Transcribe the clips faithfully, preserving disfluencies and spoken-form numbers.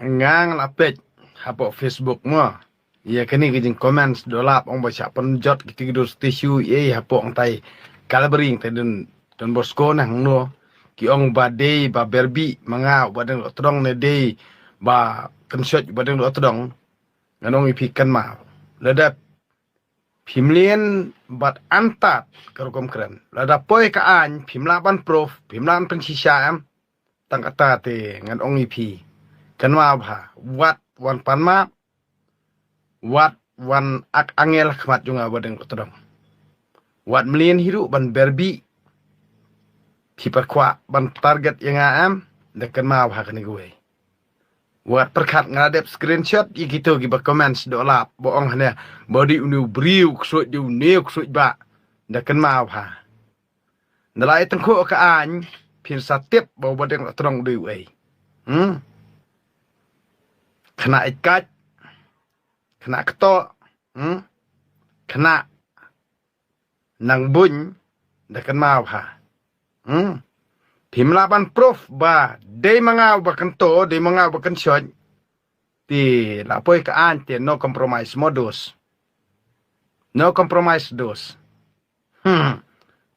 Nga nga la peit hapoh Facebook mo. Ïa kane ka jing comments doh lap ong ba shah pynjot kiti ki dur stishu ei hapoh ngtai Kalbering te dun Don Bosco na hangno. Ki ong ba dei ba berbi manga ba deng doh tdong ne dei ba kynshot ba deng doh tdong. Ngan ong ïa phi kynmaw. Lada phim lien bad antad ka rukom kren. Lada poi ka aiñ phim lah ban proof, phim lah ban pynshisha em. Tang kata te ngan ong ïa phi. Kynmaw bha, wat wan pan map, wat wan ak angel khmat jong nga ba deng doh tdong. Wat mlien hi ruh ban berbi. Phi pat kwah ban target ïa nga em, da kynmaw bha kane kawei. Wat pyrkhat nga la dep screenshot ïa kito kiba comments doh lap ba ong hane ba dei une u briew ksuid dei une u ksuid ba. Da kynmaw bha. Nda la ai tyngkhuh ka aiñ phin sa tip ba ba deng doh tdong dei uei. Hmm. Khynnah ïa kat, khynnah kto, hmm. Khynnah nang buñ, da kynmaw bha. Hmm. Phim lah ban proof ba dei manga ba kynto, dei manga ba kynshot. Te la poi ka aiñ te no compromise modus. No compromise dos. Hmm.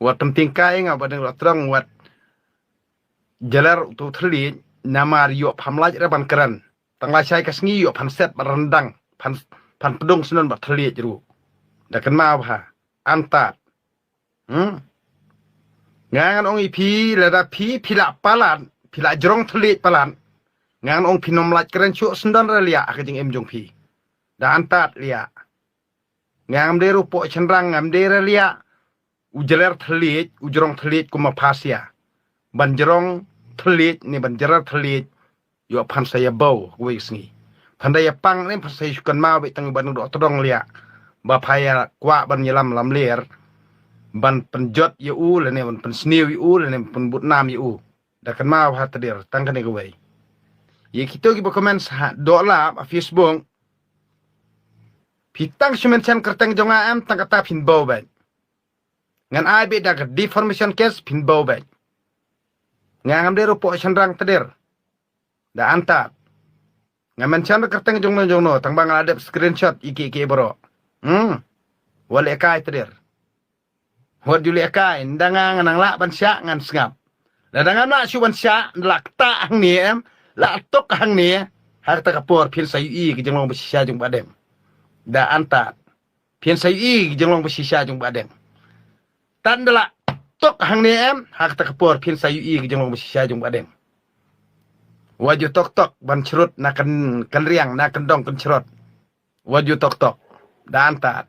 Wat tymting kai nga ba deng doh tdong wat jaler uto thylliej namar ïoh pham lait re ban kren. Tang la shai ka sngi ïoh phan set ba ryndang, phan phan pdung snon ba thylliej ruh. Da kynmaw bha antad. Hmm. Nga ngan ong ïa phi lada phi phi la palat, phi la jrong thylliej palat. Nga ngan ong phi nym lait kren shuh sndon re liah ha ka jingim jong phi. Da antad liah. Ngam dei ruh poh shynrang, ngam dei re liah. U jler thylliej, u jrong thylliej kum ma phasia. Ban jrong thylliej ne ban jler thylliej. Ïoh phan sa ïa bau kawei ka sngi. Phan da ïa pang ne phan sa ïa shu kynmaw beit tang ban doh tdong liah. Ba pha ïa kwah ban ïalam lamler. Ban pynjot ïa u lane ban pynsniew ïa u lane ban pynbud nam ïa u. Da kynmaw bha tdir tang kane kawei. Ïa kito kiba comment sa doh lap ha Facebook. Phi tang shu mention kyrteng jong nga em tang kata phin bau beit. Ngan ai beit da ka defamation case phin bau beit. Nga ngam dei ruh poh shynrang tdir. Da antad. Nga mention kyrteng jong no jong no tang ba nga la dep screenshot ïa kiei kiei baroh. Hmm. Wat leh kai tdir. Wat ju leh kai, nda nga ngan nang lah ban shah ngan sngap. Lada ngam lah shuh ban shah, nda lah ktah hangne em, lah tok hangne, ha kata ka por phin sa ïohi ka jinglong ba shisha jong Bahdeng. Da antad. Phin sa ïohi ka jinglong ba shisha jong Bahdeng. Tad nda lah tok hangne em, ha kata ka por phin sa ïohi ka jinglong ba shisha jong Bahdeng. Wat ju tok tok ban shrut na kan kan riang na kan dong kan shrut. Wat ju tok tok. Da antad.